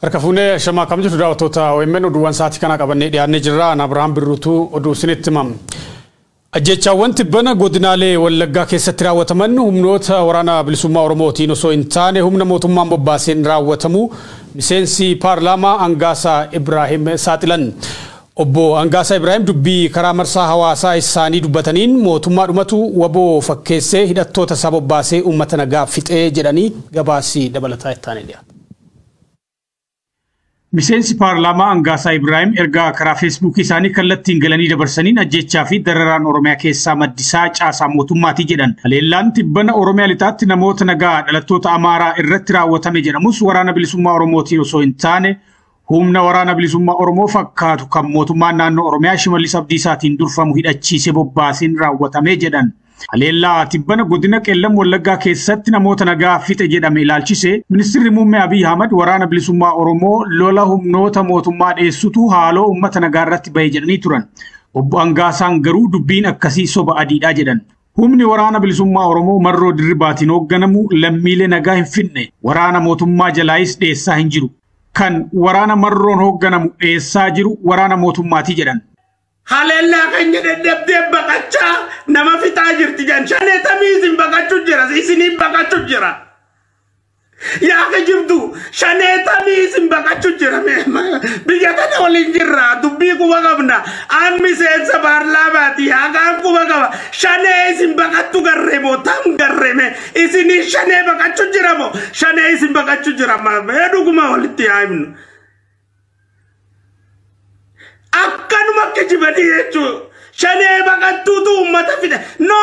Harka fuunee shamaa kam jirtu daawwattoota OMN oduuwwan sa'aatii kana qabannee dhiyaannee jirra. Ana Abiraam Birruutu oduu isinitti himama. Ajjechaawwan tibbana godinaalee Wallaggaa keessatti raawwataman humnoota waraana bilisummaa Oromootiin osoo hin taane humna mootummaan bobbaaseen raawwatamu miseensi paarlaamaa Angaasaa Ibraahim saaxilan. Obbo Angaasaa Ibraahim dubbii karaa marsaa hawaasaa isaanii dubbataniin mootummaa dhumatu waboo fakkeessee hidhattoota isaa bobbaasee uummata nagaa fixee jedhanii gabaasii dabalataa itti aanee dhiyaata. Miseensi paarlaamaa Angaasaa Ibraahim ergaa karaa feesbuukii isaanii kallattiin galanii dabarsaniin ajjechaa fi dararaan Oromiyaa keessaa maddisaa caasaa mootummaati jedhan. Haleellaan tibbana Oromiyaa lixaatti namoota nagaa dhalattoota Amaaraa irratti raawwatame jedhamus waraana bilisummaa Oromootiin osoo hin taane humna waraana bilisummaa Oromoo fakkaatu kan mootummaan naannoo Oromiyaa Shimallis Abdiisaatiin durfamu hidhachiisee bobbaasiin raawwatame jedhan. Haleellaa tibbana godina Qeellam Wallaggaa keessatti namoota nagaa fixe jedhame ilaalchise ministeerri muummee Abiy Ahmad waraana bilisummaa Oromoo lola humnoota mootummaa dheessutu haaloo uummata nagaa irratti bahe jedhanii turan. Obbo Angaasaan garuu dubbiin akkasii soba adiidha jedhan. Humni waraana bilisummaa Oromoo marroo dirribaatiin hoogganamu lammiilee nagaa hin fidne waraana mootummaa jalaayis dheessaa hin jiru. Kan waraana marroon hoogganamu dheessaa jiru waraana mootummaati jedhan. Haleellaa keenya dadhabdee baqachaa nama fixaa jirti jedhan. Shaneetamii isin baqachuu jira, isiniin baqachuu jira. Yaa kijibdu, shaneetamii isin baqachuu jira. Biyya tana waliin jirra, dubbii quba qabna. An miseensa paarlaamaati, haqaan quba qaba. Shanee isin baqattu garree moo tam garree mee isiniin shanee baqachuu jira moo shanee isin baqachuu jira. Mee dhuguma walitti haa himnu. Akkanuma kijibanii jechuudha. Shanee baqattuutu uummata fixa. No,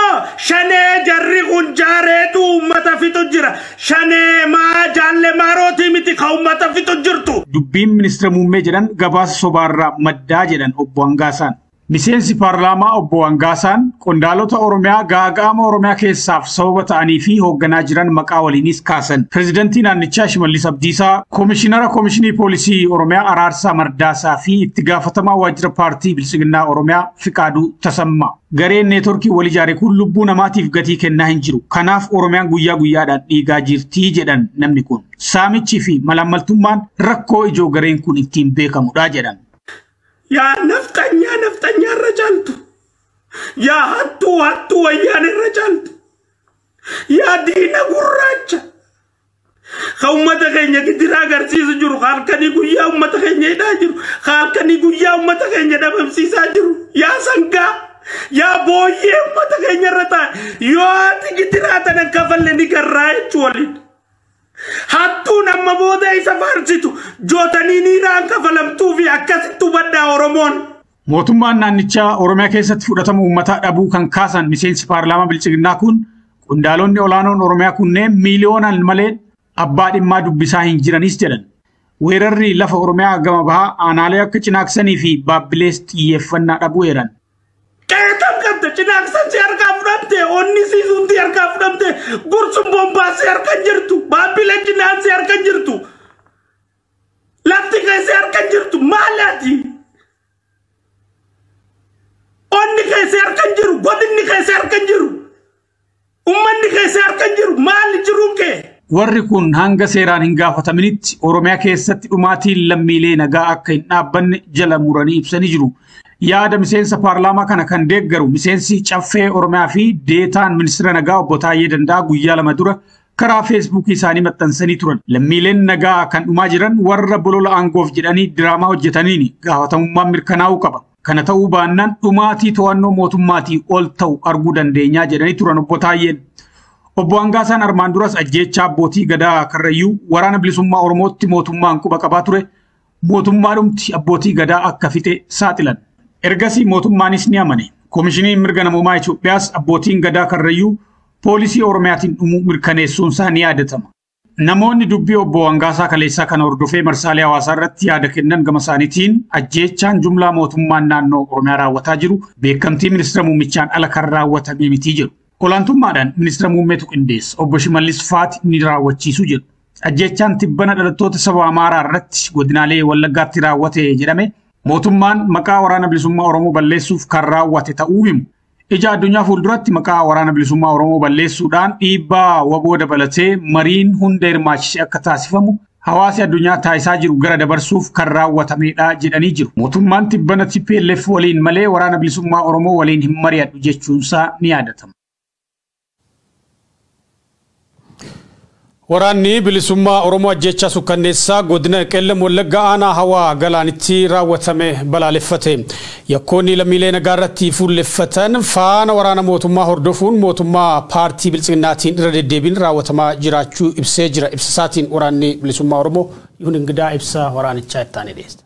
shanee jarri kun jaareetu uummata fixu jira. Shanee maa jaalle maarootii miti ka uummata fixu jirtu. Dubbiin ministeera muummee jedhan gabaasa sobaarraa maddaa jedhan obbo Angaasaan. Miseensi paarlaamaa obbo Angaasaan qondaalota Oromiyaa gaaga'ama Oromiyaa keessaaf sababa ta'anii fi hoogganaa jiran maqaa waliinis kaasan. Pireezidantii naannichaa Shimallis Abdiisaa, Koomishinara Koomishinii Poolisii Oromiyaa Araarsaa Mardaasaa fi itti gaafatamaa waajjira paartii Bilisiginnaa Oromiyaa Fiqaaduu Tasammaa. Gareen neetworkii wal ijaare kun lubbuu namaatiif gatii kennaa hin jiru. Kanaaf Oromiyaan guyyaa guyyaadhaan dhiigaa jirtii jedhan namni kun. Saamichii fi malaammaltummaan rakkoo ijoo gareen kun ittiin beekamudha jedhan. Yaa nafxanyaa nafxanyaa irra caaltu. Yaa hattuu hattuu wayyaan irra caaltu. Yaa diina gurraacha. Ka uummata keenya gidiraa agarsiisu jiru. Halkanii guyyaa uummata keenya hidhaa jiru. Halkanii guyyaa uummata keenya dhabamsiisaa jiru. Yaa sangaa. Yaa booyyee uummata keenya irra taa'e. Yoo ati gidiraa tana kafalle ni garraa jechuu waliin. Hattuun amma booda isa faarsitu jootanii niiraan kafalamtuu fi akkasitti hubadhaa Oromoon. Mootummaan naannichaa Oromiyaa keessatti fudhatama uummataa dhabuu kan kaasan miseensi paarlaamaa Bilchiginnaa kun qondaalonni olaanoon Oromiyaa kunneen miiliyoonaan malee abbaa dhimmaa dubbisaa hin jiranis jedhan. Weerarri lafa Oromiyaa gama bahaa aanaalee akka Cinaaksanii fi Baabbilees xiyyeeffannaa dhabuu eeran. Qeetam qabda Cinaaksan si harkaa fudhamte, onni siisuun si harkaa fudhamte, Gursum bombaa si harka jirtu, Baabbileen Cinaan si harka jirtu, lafti kee si harka jirtu, maalaati? Onni kee si harka jiru, godinni kee si harka jiru, uummanni kee si harka jiru, maali jiruun kee? Warri kun hanga seeraan hin gaafataminitti Oromiyaa keessatti dhumaatiin lammiilee nagaa akka hin dhaabbanne jala muranii ibsanii jiru. Yaada miseensa paarlaamaa kana kan deeggaru miseensi caffee Oromiyaa fi deetaan ministeera nagaa obbo Taayyee Danda'aa guyyaa lama dura karaa feesbuukii isaanii maxxansanii turan. Lammiileen nagaa kan dhumaa jiran warra bolola aangoof jedhanii diraamaa hojjetaniin gaafatamummaan mirkanaa'uu qaba. Kana ta'uu baannaan dhumaatii to'annoo mootummaatii ol ta'u arguu dandeenyaa jedhanii turan obbo Taayyeen. Obbo Angaasaan armaan duras ajjeechaa abbootii gadaa Karrayyuu waraana bilisummaa Oromootti mootummaan quba qabaa ture. Mootummaadhumti abbootii gadaa akka fixe saaxilan. Ergasii mootummaanis ni amane. Koomishiniin mirga namoomaa Itoophiyaas abbootiin gadaa Karrayyuu poolisii Oromiyaatiin dhumuu mirkaneessuunsaa ni yaadatama. Namoonni dubbii obbo Angaasaa Kaleessaa kana hordofee marsaalee hawaasaa irratti yaada kennan gama isaaniitiin ajjeechaan jumlaa mootummaan naannoo Oromiyaa raawwataa jiru beekamtii ministeera muummichaan ala kan raawwatame miti jedhu. Olaantummaadhaan ministeera muummeetu qindeessa. Obbo Shimallis Faati ni raawwachiisu jedhu. Ajjeechaan tibbana dhalattoota saba Amaaraa irratti godinaalee Wallaggaatti raawwate jedhame mootummaan maqaa waraana bilisummaa Oromoo balleessuuf kan raawwate ta'uu himu. Ija addunyaa fuulduratti maqaa waraana bilisummaa Oromoo balleessuudhaan dhiibbaa waboo dabalatee mariin hunda hirmaachise akka taasifamu hawaasi addunyaa taasisaa jiru gara dabarsuuf kan raawwatamedha jedhanii jiru. Mootummaan tibbana TPLF waliin malee waraana bilisummaa Oromoo waliin hin mari'adhu jechuunsaa ni yaadatama. Waraanni bilisummaa Oromoo ajjeechaa sukkanneessaa godina Qeellam Wallaggaa aanaa Hawaa Galaanitti raawwatame balaaleffate. Yakkoonni lammiilee nagaa irratti fuulleffatan faana waraana mootummaa hordofuun mootummaa paartii biltsiginnaatiin irra deddeebiin raawwatamaa jiraachuu ibsee jira. Ibsa isaatiin waraanni bilisummaa Oromoo Yihuun Ingidaa ibsa waraanichaa itti aanee dhiyeessa.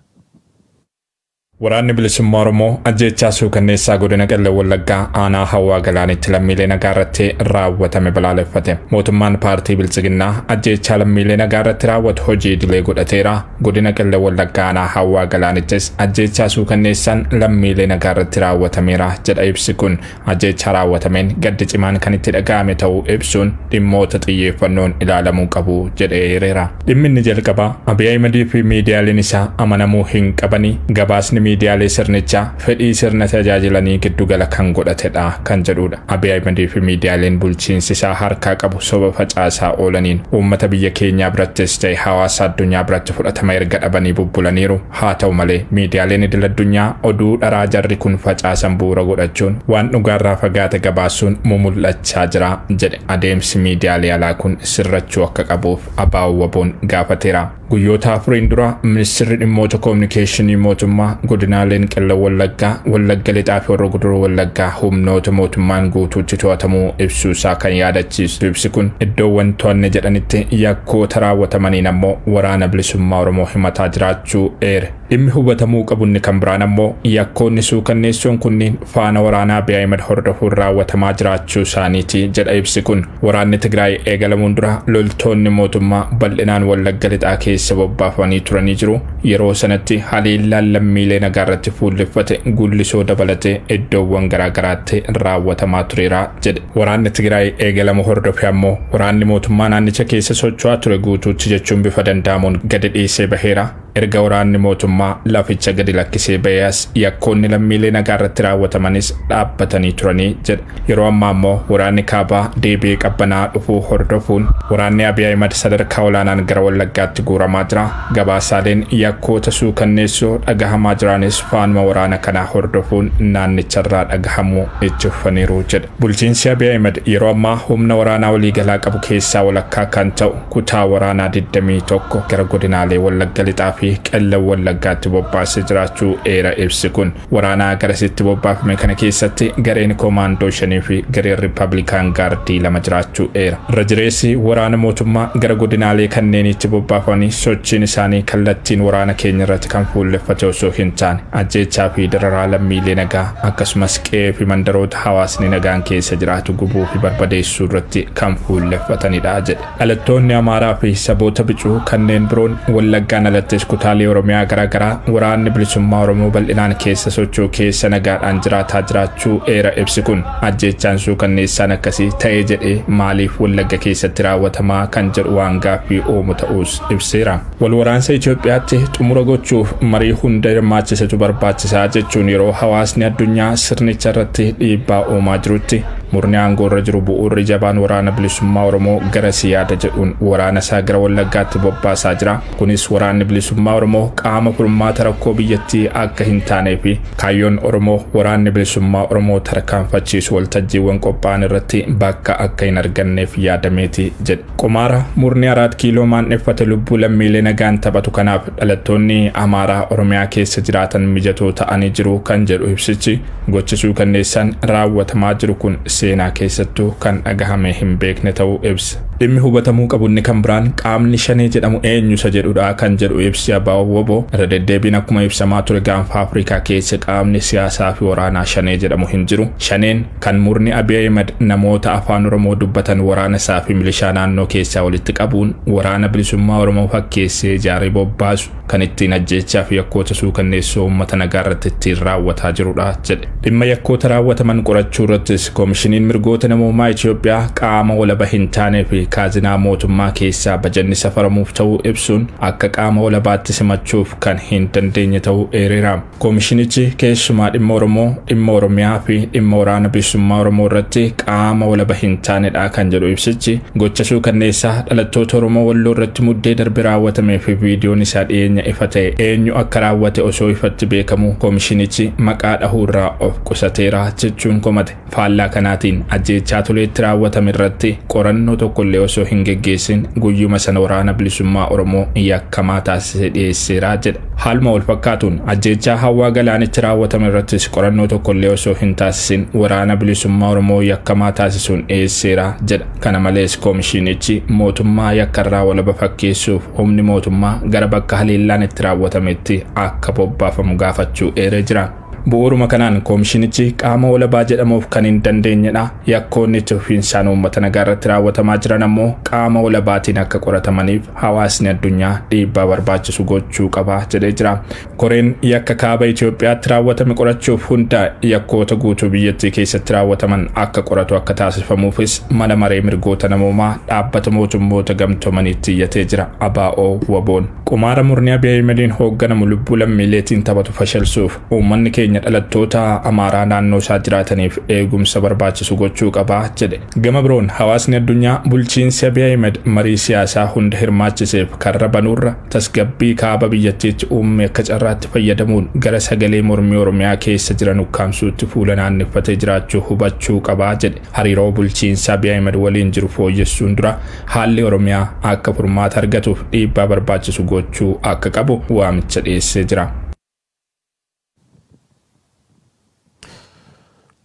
Waraanni bilisummaa Oromoo ajjeechaa suukanneessaa godina Qeellam Wallaggaa aanaa Hawaa Galaanitti lammiilee nagaa irratti raawwatame balaaleffate. Mootummaan paartii biltsiginnaa ajjeechaa lammiilee nagaa irratti raawwatu hojii idilee godhateera. Godina Qeellam Wallaggaa aanaa Hawaa Galaanittis ajjeechaa suukanneessaan lammiilee nagaa irratti raawwatameera jedha ibsi kun. Ajjeechaa raawwatameen gaddi cimaan kan itti dhaga'ame ta'uu ibsuun dhimmoota xiyyeeffannoon ilaalamuu qabu jedheera. Dhimmi inni jalqabaa Abiy Ahimedii fi miidiyaaleen isaa amanamuu hin qabanii gabaasni miidiyaalee sirnichaa fedhii sirna tajaajilanii giddugala kan godhatedha kan jedhudha. Abiy Ahimedii fi miidiyaaleen bulchiinsi isaa harkaa qabu soba facaasaa oolaniin uummata biyya keenyaa birattis ta'e hawaasa addunyaa biratti fudhatama erga dhabanii bubbulaniiru. Haa ta'u malee miidiyaaleen idil addunyaa oduu dharaa jarri kun facaasan bu'uura godhachuun waan dhugaarraa fagaate gabaasuun mumul'achaa jira jedhe. Adeemsi miidiyaalee alaa kun sirrachuu akka qabuuf ABO-WBO'n gaafateera. Guyyoota afuriin dura ministeerri dhimmoota koominikeeshinii mootummaa godinaaleen Qeellam Wallaggaa, Wallagga Lixaa fi Horroo Guduruu Wallaggaa humnoota mootummaan guutuutti to'atamuu ibsuu isaa kan yaadachiisu. Ibsi kun iddoowwan to'anne jedhanitti yakkoota raawwatamaniin ammoo waraana bilisummaa Oromoo himataa jiraachuu eere. Dhimmi hubatamuu qabu inni kan biraan ammoo yakkoonni suukanneessoon kunniin faana waraanaa Abiy Ahmed hordofuun raawwatamaa jiraachuu isaaniiti jedha ibsi kun. Waraanni Tigraay eegalamuun dura loltoonni mootummaa bal'inaan Wallagga Lixaa keessa bobbaafamanii turanii jiru. Yeroo sanatti haleellaan lammiilee nagaa irratti fuulleffate gullisoo dabalatee iddoowwan garaagaraatti raawwatamaa tureera jedhe. Waraanni Tigraay eegalamu hordofe ammoo waraanni mootummaa naannicha keessa socho'aa ture guutuutti jechuun bifa danda'amuun gadi dhiisee baheera. Erga waraanni mootummaa laficha gadi lakkisee bahees yakkoonni lammiilee nagaa irratti raawwatamanis dhaabbatanii turanii jedhe. Yeroo ammaa ammoo waraanni kaabaa deebi'ee qabbanaa dhufuu hordofuun waraanni Abiy Ahmed sadarkaa olaanaan gara Wallaggaatti guuramaa jira. Gabaasaaleen yakkoota suukanneessoo dhagahamaa jiranis faanuma waraana kanaa hordofuun naannicharraa dhagahamuu itti fufaniiru jedhe. Bulchiinsi Abiy Ahmed yeroo ammaa humna waraanaa waliigalaa qabu keessaa walakkaa kan ta'u kutaa waraanaa 21 gara godinaalee Wallagga Lixaa fi Qeellam Wallaggaatti bobbaasee jiraachuu eera ibsi kun. Waraanaa garasitti bobbaafame kana keessatti gareen koomaandoo 5 fi gareen Riippaabilikaan Gaardii 2 jiraachuu eera. Irra jireessi waraana mootummaa gara godinaalee kanneenitti bobbaafamanii sochiin isaanii kallattiin waraana keenya irratti kan fuulleffate osoo hin taane ajjeechaa fi dararaa lammiilee nagaa akkasumas qe'ee fi mandaroota hawaasni nagaan keessa jiraatu gubuu fi barbadeessuu irratti kan fuulleffatanidha jedhe. Dhalattoonni Amaaraa fi saboota bicuu kanneen biroon Wallaggaan alattis kutaalee Oromiyaa garaagaraa waraanni bilisummaa Oromoo bal'inaan keessa socho'u keessa nagaadhaan jiraataa jiraachuu eera ibsi kun. Ajjeechaan suukanneessaan akkasii ta'ee jedhee maaliif Wallagga keessatti raawwatamaa kan jedhu waan gaaffii uumu ta'uus ibseera. Wal waraansa Itoophiyaatti xumura gochuuf marii hunda hirmaachisetu barbaachisaa jechuun yeroo hawaasni addunyaa sirnicha irratti dhiibbaa uumaa jirutti murni aangoo irra jiru bu'uurri jabaan waraana bilisummaa Oromoo gara siyaada jedhuun waraana isaa gara Wallaggaatti bobbaasaa jira. Kunis waraanni bilisummaa Oromoo qaama furmaata rakkoo biyyattii akka hin taanee fi kaayyoon Oromoo waraanni bilisummaa Oromoo tarkaanfachiisu waltajjiiwwan qophaa'an irratti bakka akka hin arganneef yaadameeti jedhe. Qumaara murni 4 kiiloo maandheffate lubbuu lammiilee nagaan taphatu kanaaf dhalattoonni Amaaraa Oromiyaa keessa jiraatan mijatoo ta'anii jiru kan jedhu ibsichi gochi suukanneessaan raawwatamaa jiru kun seenaa keessattuu kan dhagahame hin beekne ta'uu ibsa. Dhimmi hubatamuu qabu inni kan biraan qaamni shanee jedhamu eenyusa jedhudha kan jedhu ibsi ABO-WBO irra deddeebiin akkuma ibsamaa ture gaanfa Afrikaa keessa qaamni siyaasaa fi waraanaa shanee jedhamu hin jiru. Shaneen kan murni Abiy Ahmed namoota afaan Oromoo dubbatan waraana isaa fi milishaa naannoo keessaa walitti qabuun waraana bilisummaa Oromoo fakkeessee ijaaree bobbaasu kan ittiin ajjeechaa fi yakkoota suukanneessoo uummata nagaa irratti ittiin raawwataa jirudha jedhe. Dhimma yakkoota raawwataman qorachuu irrattis Koomishiniin mirgoota namoomaa Itoophiyaa qaama walaba hin taanee fi kaazinaa mootummaa keessaa bajanni safaramuuf ta'uu ibsuun akka qaama walabaatti simachuuf kan hin dandeenye ta'uu eereera. Koomishinichi keessumaa dhimma Oromoo, dhimma Oromiyaa fi dhimma waraana bilisummaa Oromoo irratti qaama walaba hin taanedha kan jedhu ibsichi gocha suukanneessaa dhalattoota Oromoo Walloo irratti muddee darbe raawwatamee fi viidiyoon isaa dhiyeenya ifa ta'e eenyu akka raawwate osoo ifatti beekamu koomishinichi maqaa dhahuurraa of qusateera jechuun komate. Faallaa kanaatiin ajjeechaa toleetti raawwatame irratti qorannoo tokkollee osoo hin geggeessin guyyuma sana waraana bilisummaa Oromoo yakkamaa taasisee dhiyeesseera jedha. Haaluma wal fakkaatuun ajjeechaa Hawwaa Galaanitti raawwatame irrattis qorannoo tokkollee osoo hin taasisin waraana bilisummaa Oromoo yakkamaa taasisuun dhiyeesseera jedha. Kana malees koomishinichi mootummaa yakkarraa walaba fakkeessuuf humni mootummaa gara bakka haleellaan itti raawwatametti akka bobbaafamu gaafachuu eeree jira. Bu'uuruma kanaan koomishinichi qaama walabaa jedhamuuf kan hin dandeenyedha. Yakkoonni itti fufiinsaan uummata nagaa irratti raawwatamaa jiran ammoo qaama walabaatiin akka qoratamaniif hawaasni addunyaa dhiibbaa barbaachisu gochuu qaba jedhee jira. Koreen yakka kaaba Itoophiyaatti raawwatame qorachuuf hunda yakkoota guutuu biyyattii keessatti raawwataman akka qoratu akka taasifamuufis mana maree mirgoota namoomaa dhaabbata mootummoota gamtoomaniitti iyyatee jira. ABO Waboon. Qumaara murni Abiy Ahimediin hoogganamu lubbuu lammiileetiin taphatu fashalsuuf uummanni keenya dhalattoota Amaaraa naannoo isaa jiraataniif eegumsa barbaachisu gochuu qabaa jedhe. Gama biroon hawaasni addunyaa bulchiinsi Abiy Ahmed marii siyaasaa hunda hirmaachiseef karra banuurra tasgabbii kaaba biyyattiitti uume akka carraatti fayyadamuun gara sagalee mormii Oromiyaa keessa jiran ukkaamsuutti fuula naannifatee jiraachuu hubachuu qabaa jedhe. Hariiroo bulchiinsa Abiy Ahmed waliin jiru fooyyessuun dura haalli Oromiyaa akka furmaata argatuuf dhiibbaa barbaachisu gochuu akka qabu waamicha dhiyeessee jira.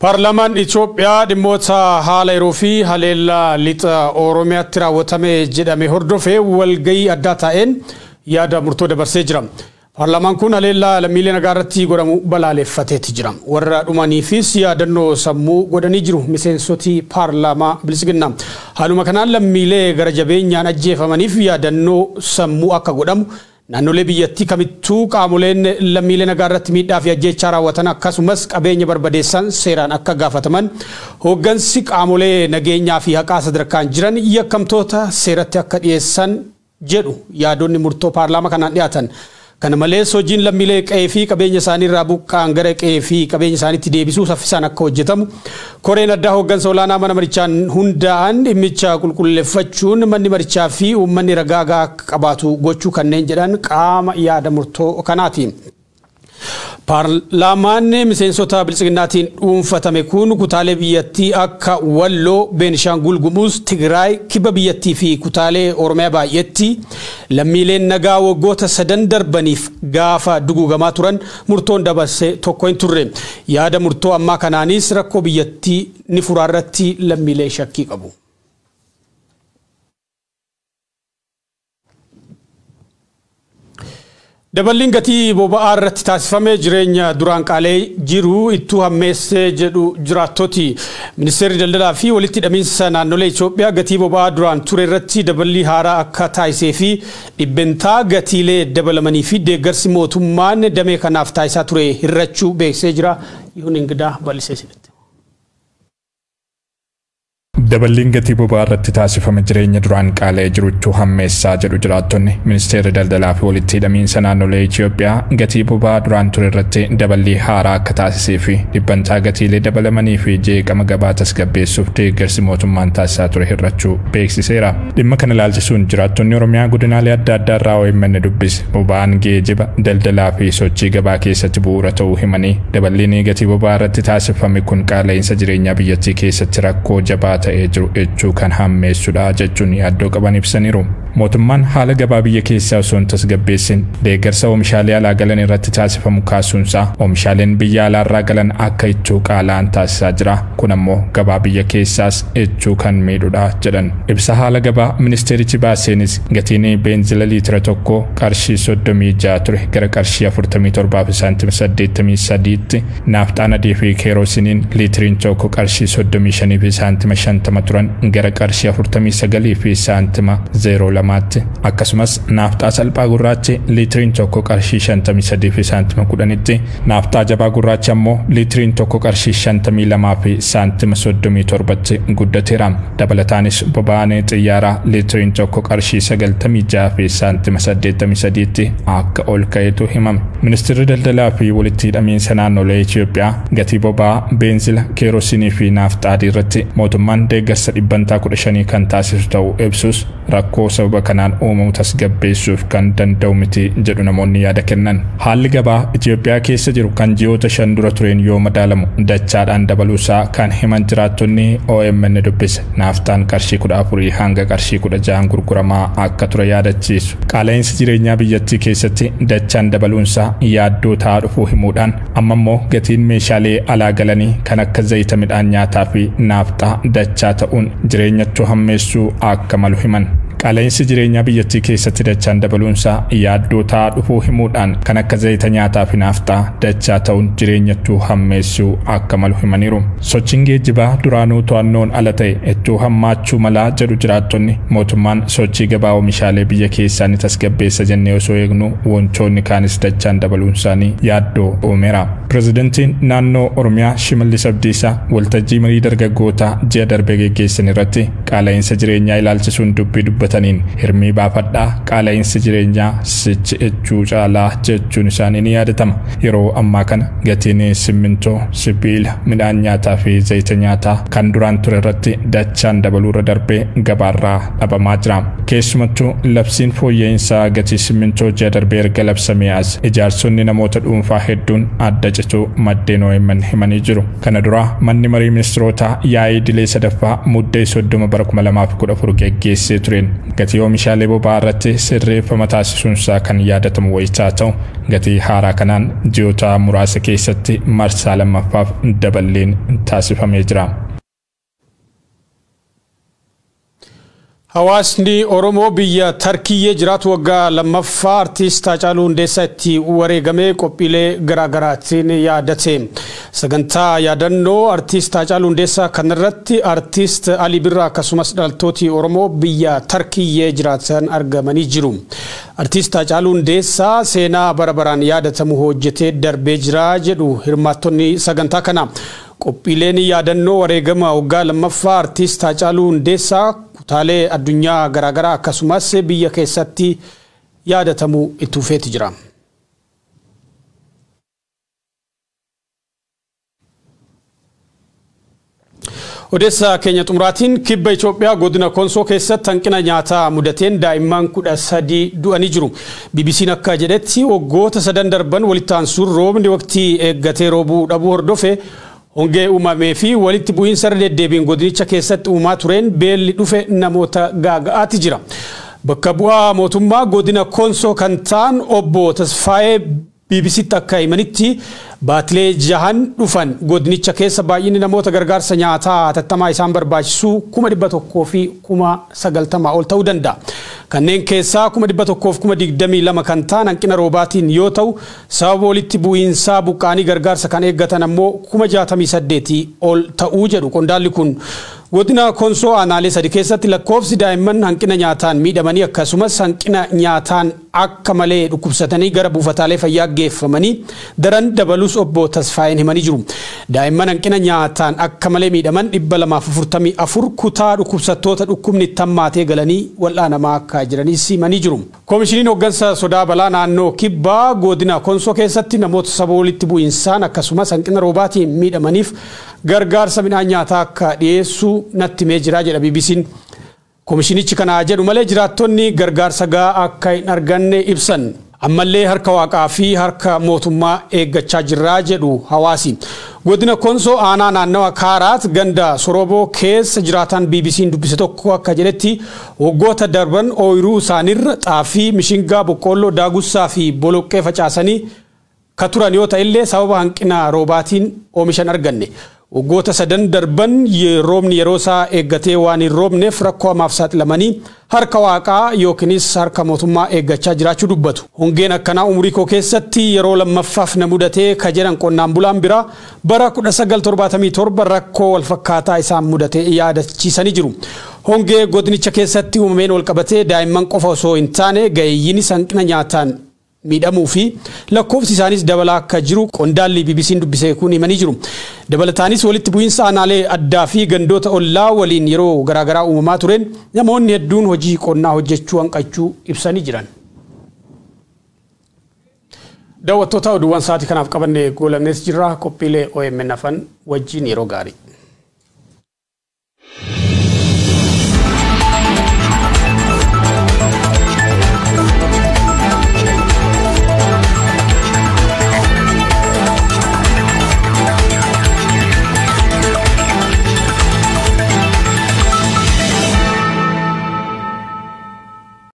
Paarlaamaan Itoophiyaa dhimmoota haala yeroo fi haleellaa lixa Oromiyaatti raawwatame jedhame hordofee walgahii addaa taa'een yaada murtoo dabarsee jira. Paarlaamaan kun haleellaa lammiilee nagaa irratti godhamu balaaleffateeti jira. Warra dhumaniifis yaadannoo sammuu godhanii jiru miseensoti paarlaamaa Bilisiginnaa. Haaluma kanaan lammiilee gara jabeenyaan ajjeefamaniif yaadannoo sammuu akka godhamu naannolee biyyattii kamittuu qaamoleen lammiilee nagaa irratti miidhaa fi ajjeechaa raawwatan akkasumas qabeenya barbadeessan seeraan akka gaafataman hooggansi qaamolee nageenyaa fi haqaa sadarkaan jiran yakkamtoota seeratti akka dhiyeessan jedhu yaadonni murtoo paarlaamaa kanaan dhiyaatan. Kana malees hojiin lammiilee qe'ee fi qabeenya isaanii irraa buqqa'an gara qe'ee fi qabeenya isaaniitti deebisuu saffisaan akka hojjetamu koreen addaa hooggansa olaanaa mana marichaan hundaa'an dhimmicha qulqulleeffachuun manni marichaa fi uummanni ragaa gahaa akka qabaatu gochuu kanneen jedhan qaama yaada murtoo kanaati. Paarlaamaan miseensota Bilisiginnaatiin dhuunfatame kun kutaalee biyyattii akka Walloo, Beenishaangul Gumuz, Tigraay, Kibba biyyattii fi kutaalee Oromiyaa baay'eetti lammiileen nagaa waggoota sadan darbaniif gaafa duguugamaa turan murtoon dabarse tokko hin turre. Yaada murtoo ammaa kanaanis rakkoo biyyattii ni furaa irratti lammiilee shakkii qabu. Daballiin gatii boba'aa irratti taasifamee jireenya duraan qaalee jiru ittuu hammeessee jedhu jiraattoti. Ministeerri daldalaa fi walitti hidhamiinsa naannolee Itoophiyaa gatii boba'aa duraan ture irratti daballii haaraa akka taasisee fi dhibbentaa gatiilee dabalamanii fi deeggarsi mootummaan damee kanaaf taasisaa ture hir'achuu beeksisee jira. Yihuun Ingidaa bal'isee isinitti. Daballiin gatii boba'aa irratti taasifame jireenya duraan qaala'ee jirutti hammeessaa jedhu jiraattonni. Ministeerri daldalaa fi walitti hidhamiinsa naannolee Itoophiyaa gatii boba'aa duraan ture irratti daballii haaraa akka taasisee fi dhibbantaa gatiilee dabalamanii fi jeeqama gabaa tasgabbeessuuf deeggarsi mootummaan taasisaa ture hir'achuu beeksiseera. Dhimma kana ilaalchisuun jiraattonni Oromiyaa godinaalee adda addaa irraa OMN dubbise. Boba'aan geejiba, daldalaa fi sochii gabaa keessatti bu'uura ta'uu himanii daballiin gatii boba'aa irratti taasifame kun qaala'insa jireenyaa biyyattii keessatti rakkoo jabaa ta'ee jiru jechuu kan hammeessudha jechuun yaaddoo qaban ibsaniiru. Mootummaan haala gabaa biyya keessaa osoo hin tasgabbeessin deeggarsa oomishaalee alaa galan irratti taasifamu kaasuunsaa oomishaaleen biyya alaarraa galan akka ichuu qaala'an taasisaa jira. Kun ammoo gabaa biyya keessaas ichuu kan miidhudha jedhan. Ibsa haala gabaa ministeerichi baaseenis gatiin beenzila liitira tokko qarshii 36 ture gara qarshii 47 fi saantima 83tti, naafxaan adii fi keeroosiniin liitiriin tokko qarshii 35 fi saantima 50 turan gara qarshii 49 fi saantima 02 2tti, akkasumas naafxaa salphaa gurraachi liitiriin 1 qarshii 53 fi saantima 10tti, naafxaa jabaa gurraachi ammoo liitiriin 1 qarshii 52 fi saantima 37tti guddateera. Dabalataanis boba'aan xiyyaaraa liitiriin 1 qarshii 96 fi saantima 83tti akka ol ka'etu himame. Ministeerri daldalaa fi walitti hidhamiinsa naannolee Itoophiyaa gatii boba'aa, beenzila, keerosinii fi naafxaa adii irratti mootummaan deeggarsa 15% kan taasisu ta'uu ibsus, rakkoo sababa kanaan uumamu tasgabbeessuuf kan danda'u miti jedhu namoonni yaada kennan. Haalli gabaa Itoophiyaa keessa jiru kan ji'oota 5 dura tureen yoo madaalamu dachaadhaan dabaluusaa kan himan jiraattonni OMN dubbise, naafxaan qarshii 14 hanga qarshii 16 gurguramaa akka ture yaadachiisu. Qaala'insi jireenyaa biyyattii keessatti dachaan dabaluunsaa yaaddoo ta'aa dhufuu himuudhaan, amma immoo gatiin meeshaalee alaa galanii kan akka zayita midhaan nyaataa fi naafxaa dachaa ta'uun jireenyattuu hammeessuu akka malu himan. Qaala'insi jireenyaa biyyattii keessatti dachaan dabaluunsaa yaaddoo ta'aa dhufuu himuudhaan, kan akka zayita nyaataa fi naafxaa dachaa ta'uun jireenyattuu hammeessuu akka malu himaniiru. Sochiin geejjibaa duraanuu to'annoon ala ta'e ittuu hammaachuu malaa jedhu jiraattonni. Mootummaan sochii gabaa oomishaalee biyya keessaa ni tasgabbeessa jennee osoo eegnu, wantoonni kaanis dachaan dabaluun isaanii yaaddoo uumeera. Pirezidantiin naannoo Oromiyaa Shimallis Abdiisaa waltajjii marii dargaggootaa ji'a darbee geggeessan irratti qaala'insa jireenyaa ilaalchisuun dubbii dubbataniin, hirmii baafadhaa, qaala'insi jireenyaa sichi ejjuu caalaa jechuun isaanii ni yaadatama. Yeroo ammaa kana gatiin simmintoo, sibiila, midhaan nyaataa fi zayita nyaataa kan duraan ture irratti dachaan dabaluurra darbee gabaarraa dhabamaa jira. Keessumattuu labsiin fooyya'insaa gatii simmintoo ji'a darbee erga labsamee as ijaarsonni namoota dhuunfaa hedduun adda cituu maddeen OMN himanii jiru. Kana dura manni marii ministirootaa yaa'ii idilee sadaffaa Muddee 30 bara 2014 geggeessee tureen gatii oomishaalee boba'aa irratti sirreeffama taasisuunsaa kan yaadatamu wayitaa ta'u, gatii haaraa kanaan ji'oota muraasa keessatti marsaa lammaffaaf daballeen taasifamee jira. Hawaasni Oromoo biyya Tarkiyyee jiraatu waggaa lammaffaa artiist Haacaaluu Hundeessaa itti wareegamee qophiilee garaagaraatiin yaadate. Sagantaa yaadannoo artiist Haacaaluu Hundeessaa kanarratti artiist Alii Birraa akkasumas dhalattooti Oromoo biyya Tarkiyyee jiraatan argamanii jiru. Artiist Haacaaluu Hundeessaa seenaa bara baraan yaadatamu hojjetee darbee jira jedhu hirmaattonni sagantaa kana. Qophiileen yaadannoo wareegama waggaa lammaffaa artiist Haacaaluu Hundeessaa kutaalee addunyaa garaagaraa akkasumas biyya keessatti yaadatamu itti fufeeti jira. Odeessa keenya xumuraatiin, kibba Itoophiyaa godina Konsoo keessatti hanqina nyaataa mudateen daa'imman 13 du'anii jiru. BBC'n akka jedhetti, waggoota sadan darban walitti aansuun roobni waqtii eeggatee roobuu dhabuu hordofe hongee uumamee fi walitti bu'iinsa irra deddeebiin godinicha keessatti uumaa tureen beelli dhufe namoota gaaga'aati jira. Bakka bu'aa mootummaa godina Konsoo kan ta'an obbo Tasfaayee BBCtti akka himanitti, baatilee jahan dhufan godinicha keessa baay'inni namoota gargaarsa nyaataa hatattamaa isaan barbaachisu 190,090 ol ta'uu danda'a. Kanneen keessaa 122,000 kan ta'an hanqina roobaatiin yoo ta'u, sababa walitti bu'iinsaa buqqaanii gargaarsa kan eeggatan ammoo 68,000 ol ta'uu jedhu qondaalli kun. Godina Konsoo aanaalee sadi keessatti lakkoofsi daa'imman hanqina nyaataan miidhamanii akkasumas hanqina nyaataan akka malee dhukkubsatanii gara buufataalee fayyaa geeffamanii daran dabalus obbo Tasfaayeen himanii jiru. Daa'imman hanqina nyaataan akka malee miidhaman 244 kutaa dhukkubsattoota dhukkubni tammaatee galanii wal'aanamaa akka jiranis himanii jiru. Koomishiniin hooggansa sodaa balaa naannoo Kibbaa godina Konsoo keessatti namoota saba walitti bu'iinsaan akkasumas hanqina roobaatiin miidhamaniif gargaarsa midhaan nyaataa akka dhiyeessu natti himee jira jedha BBC'n. Koomishinichi kana jedhu malee jiraattonni gargaarsa gahaa akka hin arganne ibsan. Ammallee harka waaqaa fi harka mootummaa eeggachaa jirraa jedhu hawaasi. Godina Konsoo aanaa naannawa Kaaraat ganda Soroboo keessa jiraatan BBC'n dubbise tokko akka jedhetti, waggoota darban ooyiruu isaaniirra xaafii, mishingaa, boqqoolloo, daagussaa fi boloqqee facaasanii ka turan yoo ta'ellee, sababa hanqina roobaatiin oomishan arganne. Waggoota sadan darban roobni yeroo isaa eeggatee waan hin roobneef rakkoo hamaaf saaxilamanii harka waaqaa yookiinis harka mootummaa eeggachaa jiraachuu dubbatu. Hongeen akkanaa umurii koo keessatti yeroo lammaffaaf na mudatee ka jedhan qonnaan bulaan biraa, bara 1977 rakkoo walfakkaataa isaan mudate yaadachiisanii jiru. Hongee godinicha keessatti uumameen walqabatee daa'imman qofa osoo hin taane ga'eeyyiinis hanqina nyaataan miidhamuu fi lakkoofsi isaanis dabalaa akka jiru qondaalli BBC'n dubbise kun himanii jiru. Dabalataanis walitti bu'iinsa aanaalee addaa fi gandoota ollaa waliin yeroo garaagaraa uumamaa tureen namoonni hedduun hojii qonnaa hojjechuu hanqachuu ibsanii jiran. Daawwattoota, oduuwwan sa'aatii kanaaf qabanne goolabnees jirra. Qophiilee OMN hafan wajjin yeroo gaarii.